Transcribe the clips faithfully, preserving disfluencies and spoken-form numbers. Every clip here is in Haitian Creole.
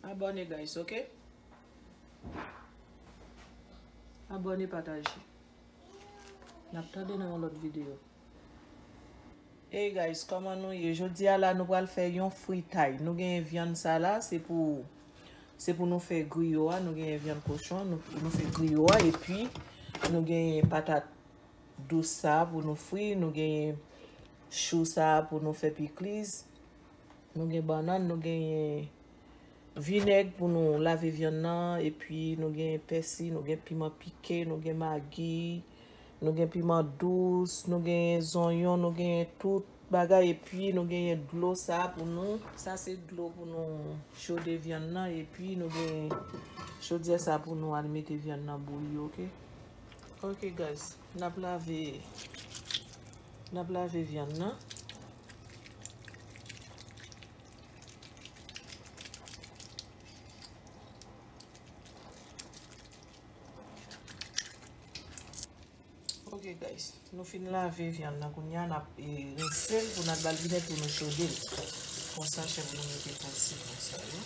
Abòne, guys, ok? Abòne, pataje. N ap tande nan yon lòt videyo. Hey guys, kòman nou ye? Jodi a la, nou pral fè yon fritay. Nou genyen vyann sa la, se pou, se pou nou fè griyo a. Nou genyen vyann kochon, nou, nou fè griyo a. Epi, nou genyen patat dous sa pou nou fri. Nou genyen chou sa pou nou fè pikliz. Nou gen bannann, nou genyen vinèg pou nou lave vyann nan, epi nou gen pèsi, nou gen piman pike, nou gen magi, nou gen piman dous, nou gen zonyon, nou gen tout bagay, epi nou genyen dlo sa pou nou. Sa se dlo pou nou chode vyann nan, epi nou gen chodyè sa pou nou al mete vyann nan bouyi, ok? Ok, guys, n ap lave, n ap lave vyann nan. Ok, guys, nou fin lave vyann nan kounye a, n ap, e, rense l pou n al ba l vinèg pou nou chode l. Konsa, chèf, nou mete pòt sitwon sa yo.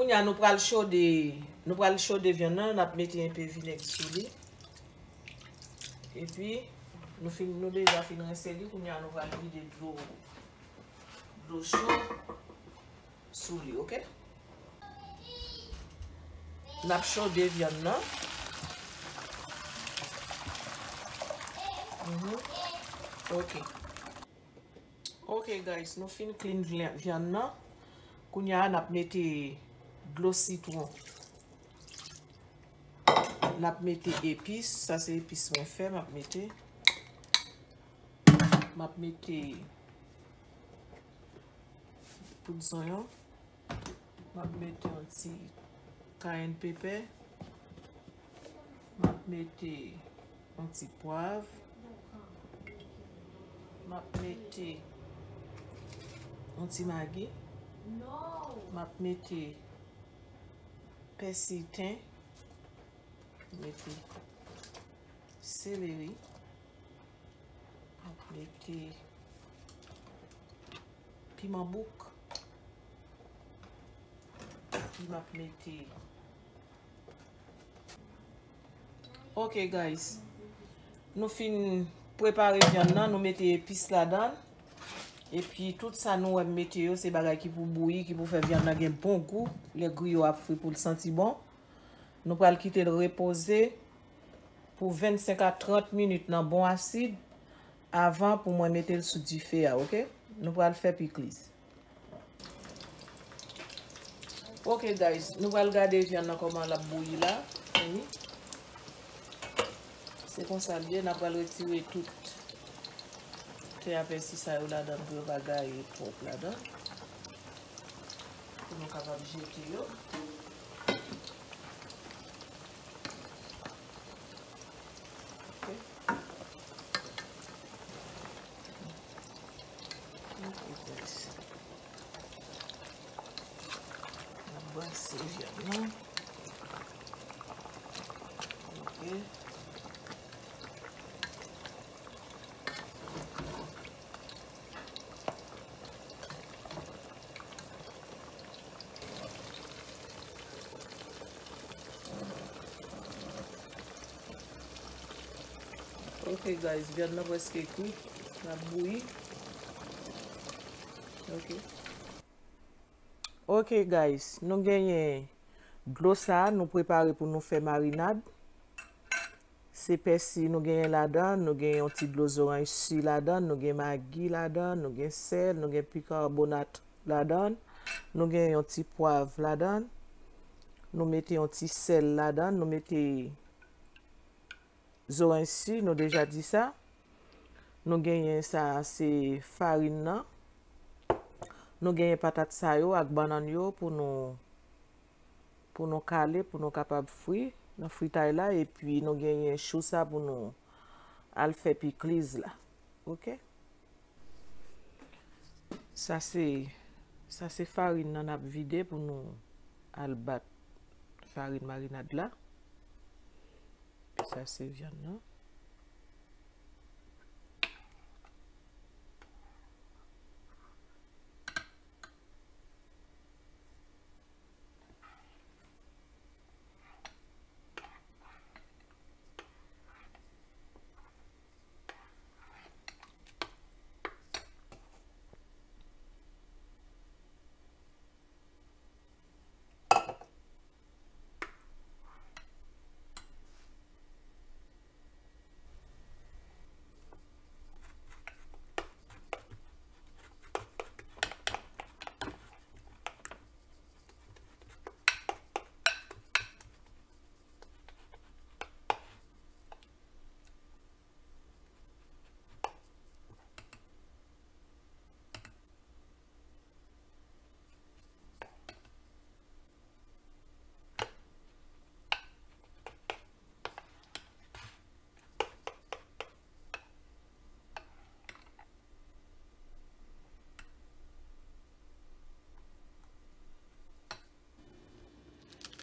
Kounye a, nou pral chode, nou pral chode vyann nan, n ap mete enpe vinèg sou li. Epi, nou fin, nou deja fin rense li, kounye a, nou pral vide dlo, dlo cho sou li, ok? N ap chode vyann nan. Mhm. Ok. Ok, guys, nou fin clean vyan-, vyann nan. Kounye a, n ap mete dlo sitwon. N ap mete epis. Sa se epis mwen fè, m ap mete. M ap mete poud zonyon. M ap mete yon ti cayenne pepper. M ap mete yon ti pwav. M ap mete yon ti magi. M ap mete pèsi, ten. Mete seleri. M ap mete piman bouk. Epi m ap mete. Ok, guys. Nou fin prepare vyann nan, nou mete epis ladan l. Epi tout sa nou wè m mete yo, se bagay ki pou bouyi, ki pou fè vyann nan gen bon gou. Lè griyo ap fri pou l santi bon. Nou pral kite l repoze pou vennsenk a trant minit nan bon asid avan pou mwen mete l sou dife a, ok? Nou pral fè pikliz. Ok, guys, nou pral gade vyann nan kòman l ap bouyi la. Wi. Se konsa l ye, n ap pral retire tout tè a pèsi sa yo ladan l pou yo pa gaye twòp ladan. Pou nou kapab jete yo. Ok. Ok, guys. N ap brase vyann nan. Ok. Ok, guys, vyann nan prèske kwit. L ap bouyi. Ok. Ok, guys, nou genyen dlo sa a, nou prepare pou nou fè marinad. Se pèsi nou genyen ladan, nou genyen yon ti dlo zoranj si ladan, nou gen magi ladan, nou gen sèl, nou gen bikarbonat ladan, nou gen yon ti pwav ladan, nou mete yon ti sèl ladan, nou mete zoranj si, nou deja di sa. Nou genyen sa, se farin nan. Nou genyen patat sa yo ak bannann yo pou nou, pou nou kale, pou nou kapab fri nan fritay la. Epi nou genyen chou sa pou nou al fè pikliz la. Ok? Sa se, sa se farin nan n ap vide pou nou al bat farin marinad la. Sa se vyann nan.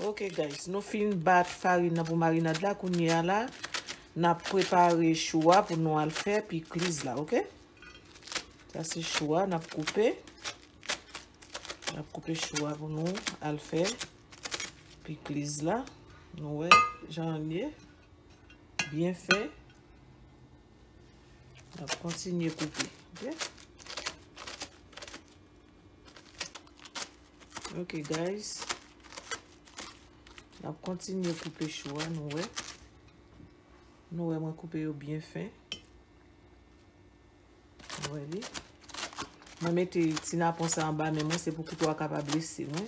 Ok guys, nou fin bat farin nan pou marinad la. Kounye a la, n ap prepare chou a pou nou al fè pikliz la, ok? Sa se chou a, n ap koupe. N ap koupe chou a pou nou al fè pikliz la. Nou wè jan l ye. Byen fen. N ap kontinye koupe. Ok? Ok, guys. N ap kontinye koupe chou a, nou wè. Nou wè mwen koupe yo byen fen. Ou wè li? Mwen mete ti napon sa anba men mwen, se pou kouto a ka pa blese mwen.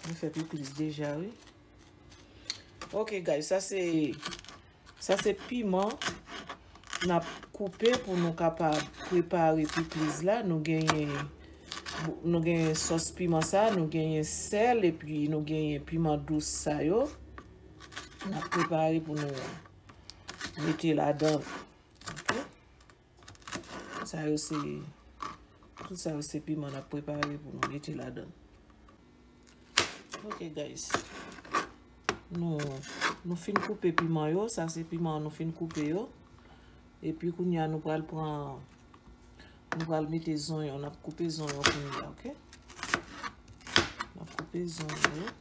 Mwen fè pikliz deja, wi. Ok, guys, sa se, sa se piman n ap koupe pou nou kapab prepare pikliz la. Nou genyen, nou genyen sòs piman sa, nou genyen sèl, epi nou genyen piman dous sa yo. N ap prepare pou nou mete ladan. Ok? Sa yo se, tout sa yo se piman n ap prepare pou nou mete ladan. Ok, guys. Nou, nou fin koupe piman yo. Sa se piman nou fin koupe yo. Epi kounye a nou pral pran, nou pral mete zonyon. N ap koupe zonyon kounye a, ok? N ap koupe zonyon yo.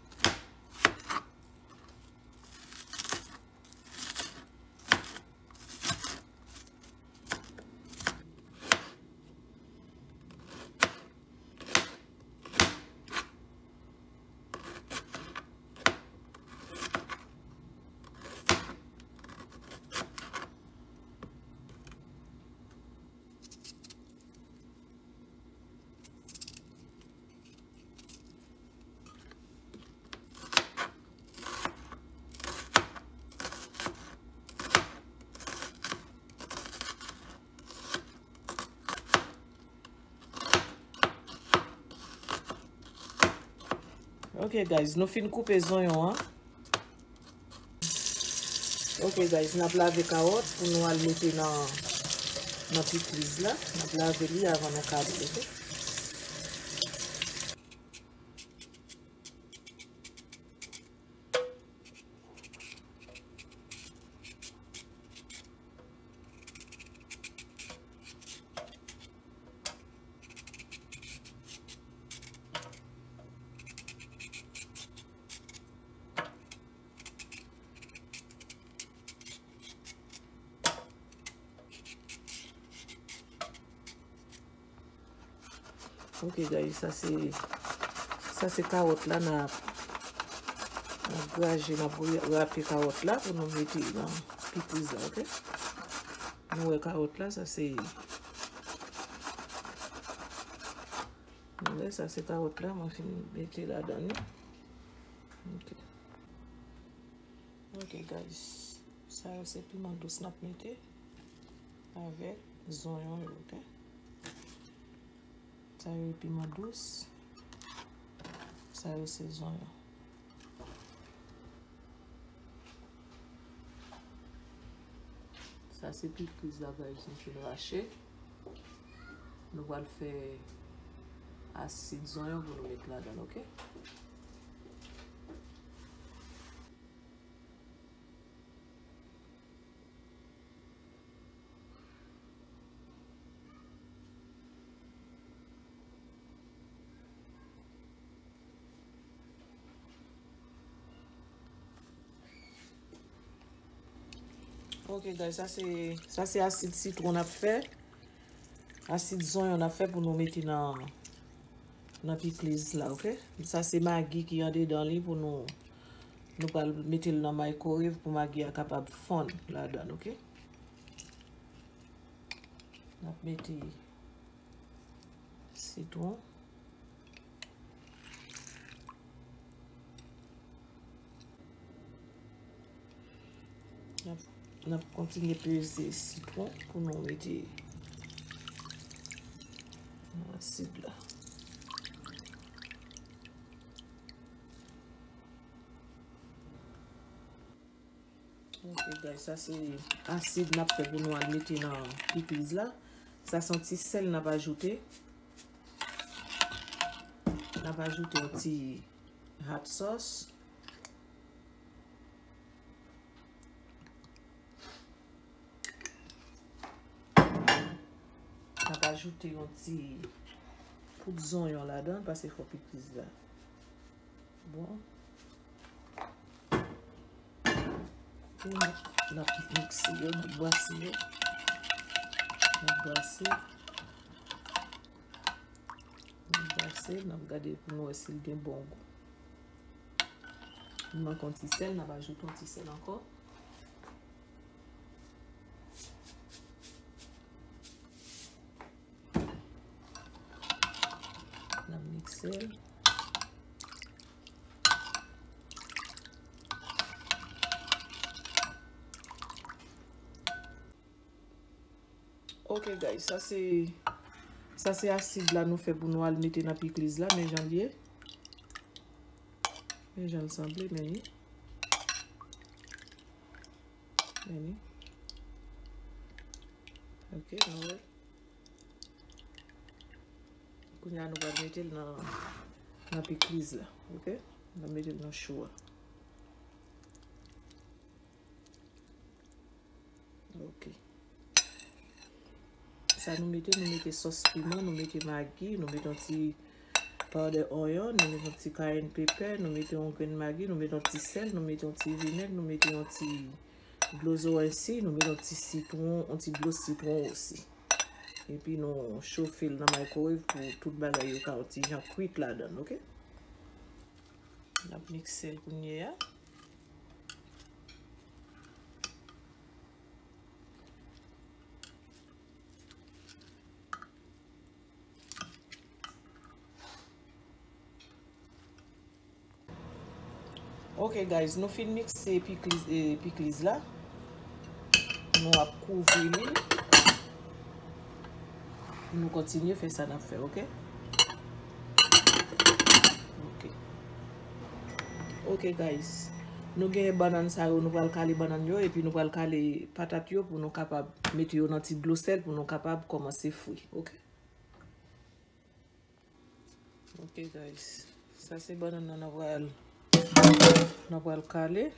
Ok, guys, nou fin koupe zonyon an. Ok, guys, n ap lave kawòt pou nou al mete nan, nan pikliz la. N ap lave li avan nou kale, ok? Ok, guys, sa se, sa se kawòt la, n ap, n ap graje, n ap rape kawòt la pou nou mete nan pikliz la, ok? Nou wè kawòt la, sa se, nou wè, sa se kawòt la, mwen fin mete ladan li. Ok. Ok, guys. Sa yo se piman dous n ap mete avèk zonyon yo, ok? Sa yo piman dous. Sa yo se zonyon. Sa se pikliz la, guys, nou fin rache. Nou pral fè asid zonyon pou nou met ladan, oke? Ok, guys, sa se, sa se asid sitwon n ap fè. Asid zonyon n ap fè pou nou mete nan, nan pikliz la, ok? Sa se magi ki andedan li pou nou, nou pral mete l nan microwave pou magi a kapab fonn ladan, ok? N ap mete sitwon. N ap, n ap kontinye peze sitwon pou nou mete nan asid la. Ok, guys, sa se asid n ap fè pou nou al mete nan pikliz la. Sa se yon ti sèl n ap ajoute. N ap ajoute yon ti hot sauce. N ap ajoute yon ti poud zonyon ladan, paske fò pikliz la bon. Epi n ap, n ap mikse yo, n ap brase yo. N ap brase. N ap brase, n ap gade pou nou wè si l gen bon gou. Li manke yon ti sèl, n ap ajoute yon ti sèl ankò. N ap mikse l. Ok, guys, sa se, sa se asid la nou fè pou nou al mete nan pikliz la, men jan l ye. Men jan l sanble, men li. Men li. Ok, nou wè. Kounye a nou pral mete l nan, nan pikliz la, ok? Nou mete l nan chou a. Ok. Sa nou mete, nou mete sòs piman, nou mete magi, nou mete yon ti powder onyon, nou mete yon ti cayenne pepper, nou mete yon grenn magi, nou mete yon ti sèl, nou mete yon ti vinèg, nou mete yon ti dlo zoranj si, nou mete yon ti sitwon, yon ti dlo sitwon osi. Epi nou chofe l nan microwave pou tout bagay yo ka yon ti jan kwit ladan l, ok? N ap mikse l kounye a. Ok, guys, nou fin mikse pikliz, eh, pikliz la. Nou ap kouvri li. Nou kontinye fè sa n ap fè, ok? Ok. Ok, guys. Nou gen bannann sa yo, nou pral kale bannann yo, epi nou pral kale patat yo pou nou kapab mete yo nan ti dlo sèl pou nou kapab kòmanse fri, ok? Ok, guys. Sa se bannann nan, n ap pral, n ap pral kale.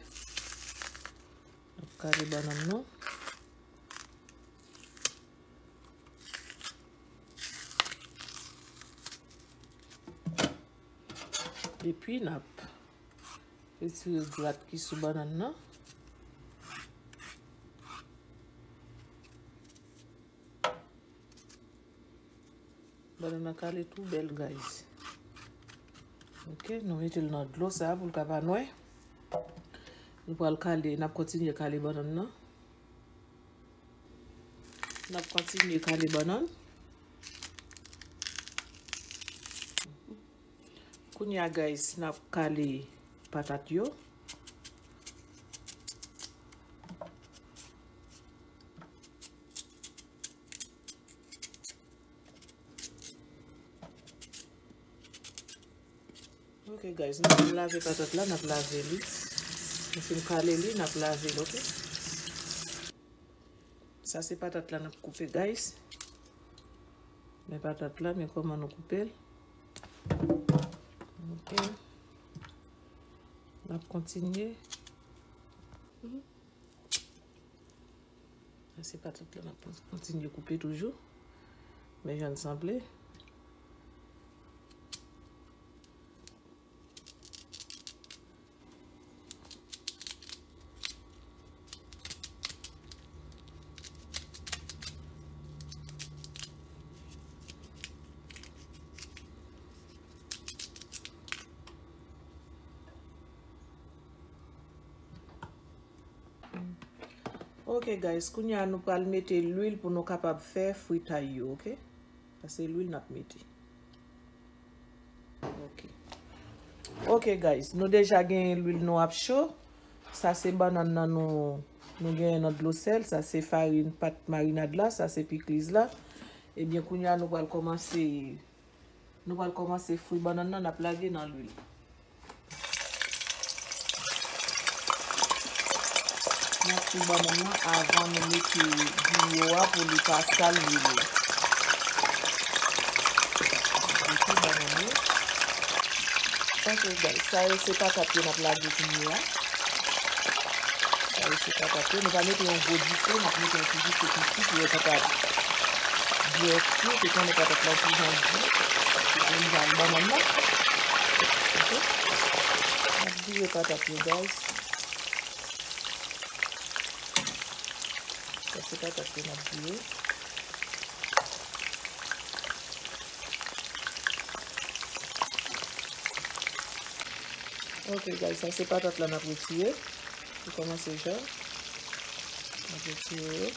N ap kale bannann nou. Epi n ap retire grat ki sou bannann nan. Bannann nan kale tou bèl, guys. Ok, nou mete l nan dlo sa pou l ka pa nwè. Nou pral kale, n ap kontinye kale bannann nan. N ap kontinye kale bannann. Kounye a, guys, n ap kale patat yo. Ok, guys, nou fin lave patat la, n ap lave li. Nou fin kale li, n ap lave l, ok? Sa se patat la n ap koupe, guys. Men patat la, men kòman nou koupe l. Ok. N ap kontinye. Sa se patat la, n ap kontinye koupe toujou. Men jan l sanble. Ok guys, kounye a nou pral mete lwil pou nou kapab fè fritay yo, ok? Sa se lwil n ap mete. Ok. Ok guys, nou deja gen lwil nou ap cho. Sa se bannann nan nou, nou genyen nan dlo sèl. Sa se farin pat marinad la. Sa se pikliz la. Ebyen, kounye a nou pral kòmanse, nou pral kòmanse fri bannann nan, n ap lage nan lwil. N ap fri bannann nan avan nou mete griyo a pou li pa sal lwil la. Mete bannann yo. Ok guys, sa yo se patat yo n ap lage kounye a. Sa yo se patat yo. Nou pa mete yon gwo dife, n ap mete yon ti dife piti pou yo kapab byen kwi. Ou konnen patat la ki jan di. Epi nou pral bannann nan. Ok. N ap vire patat yo, guys. Sa se patat yo n ap vire. Ok, guys, sa se patat la n ap retire. Li kòmanse jan. N ap retire yo.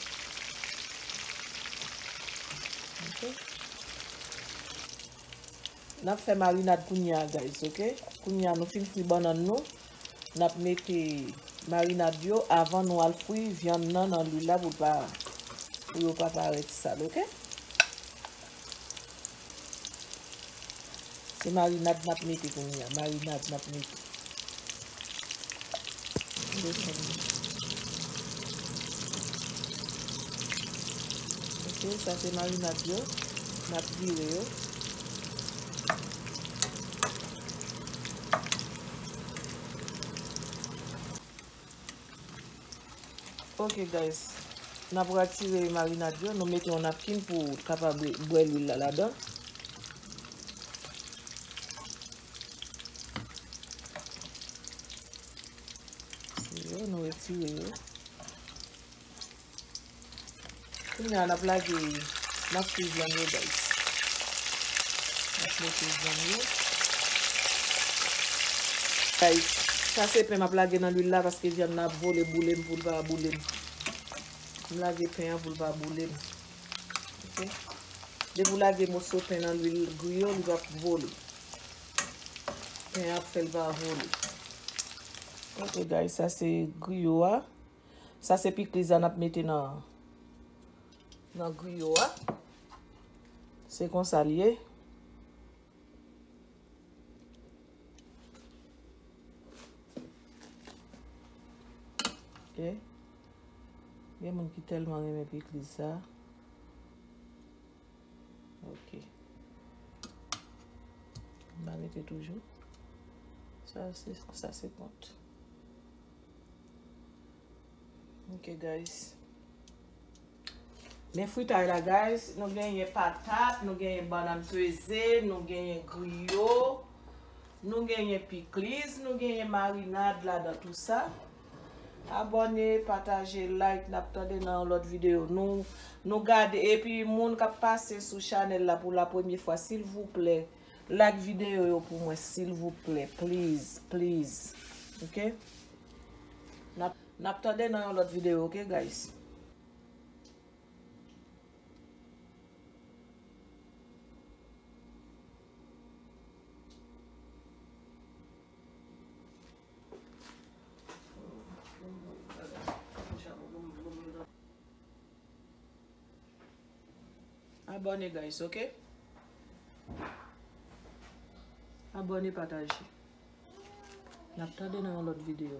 Ok. N ap fè marinad kounye a, guys, ok? Kounye a nou fin fri bannann nou. N ap mete marinad yo avan nou al fri vyann nan nan lwil la pou l pa, pou yo pa parèt sal, ok? Se marinad n ap mete kounye a, marinad n ap mete. Desann. Ok, sa se marinad yo. N ap vire yo. Ok, guys. N ap retire marinad yo. Nou mete yon napkin pou kapab bwè lwil la ladan. Se yo, nou retire yo. Kounye a, n ap lage, n ap fri vyann yo, guys. N ap mete vyann yo. Guys, sa se pen m ap lage nan lwil la paske vyann nan ap vole boule m pou l pa boule m. M lage pen an pou l pa boule m. Ok? Depi w lage moso pen nan lwil griyo, li p ap vole. Pen an ap fè l pa vole. Ok, guys, sa se griyo a. Sa se pikliz la n ap mete nan, nan griyo a. Se konsa l ye. Ok. Gen moun ki tèlman renmen pikliz sa. Ok. M va mete toujou. Sa se, sa se kont. Ok, guys. Men fritay la, guys. Nou genyen patat, nou genyen bannann peze, nou genyen griyo, nou genyen pikliz, nou genyen marinad ladan tou sa. Abòne, pataje, like, n ap tande nan yon lòt videyo. Nou, nou gade, epi moun k ap pase sou chanèl la pou la premye fwa, silvouplè, like videyo yo pou mwen, silvouplè, please, please. Ok? N ap, n ap tande nan yon lòt videyo, ok, guys? Abòne, guys, ok? Abòne, pataje. N ap tande nan yon lòt videyo.